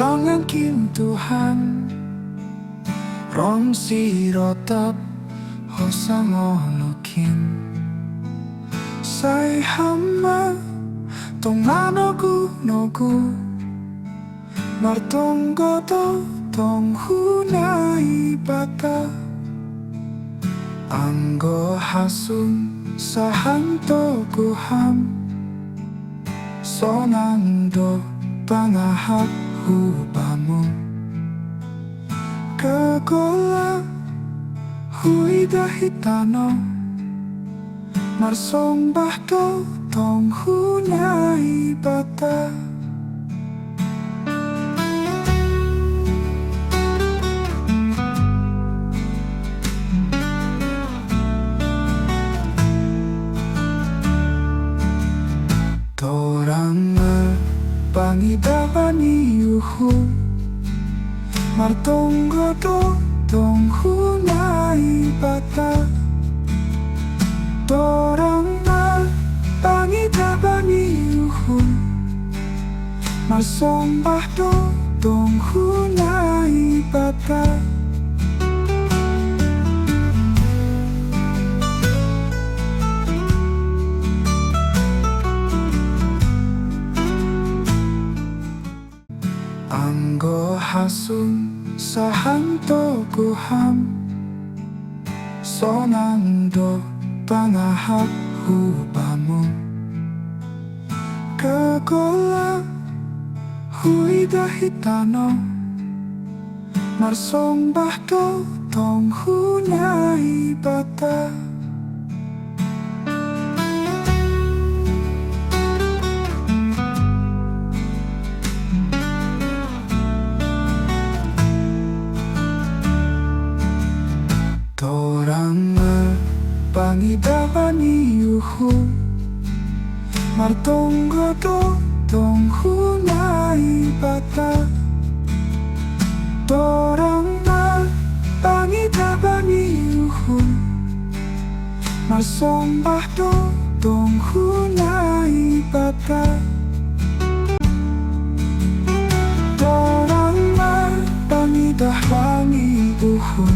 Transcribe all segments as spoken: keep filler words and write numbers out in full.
Angan kin Tuhan, rong si rotap hosang olokin. Sai hama tong manogu nogu, martonggo do tong huna Ibata. Anggo hasung sahang toguham, sonang do pangahap hubamu. Kegola huida hitano, marsombah do tong huna Ibata. Torang ma pangida bani uhum, martonggo do tong huna Ibata. Torang ma pangida bani uhum, marsombah do tong huna Ibata. Anggo hasung sahang toguham, sonang do pangahap hubamu. Kegola huida hitano, marsombah do tong huna Ibata. Torang ma pangida bani uhum, martonggo do tong huna Ibata. Torang ma pangida bani uhum, marsombah do tong huna Ibata. Torang ma pangida bani uhum,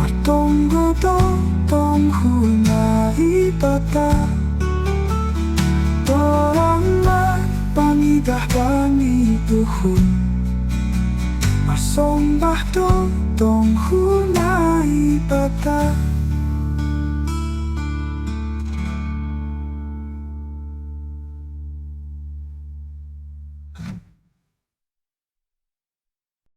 martonggo do tong huna Ibata. Torang ma pangida bani uhum, marsombah do tong huna Ibata.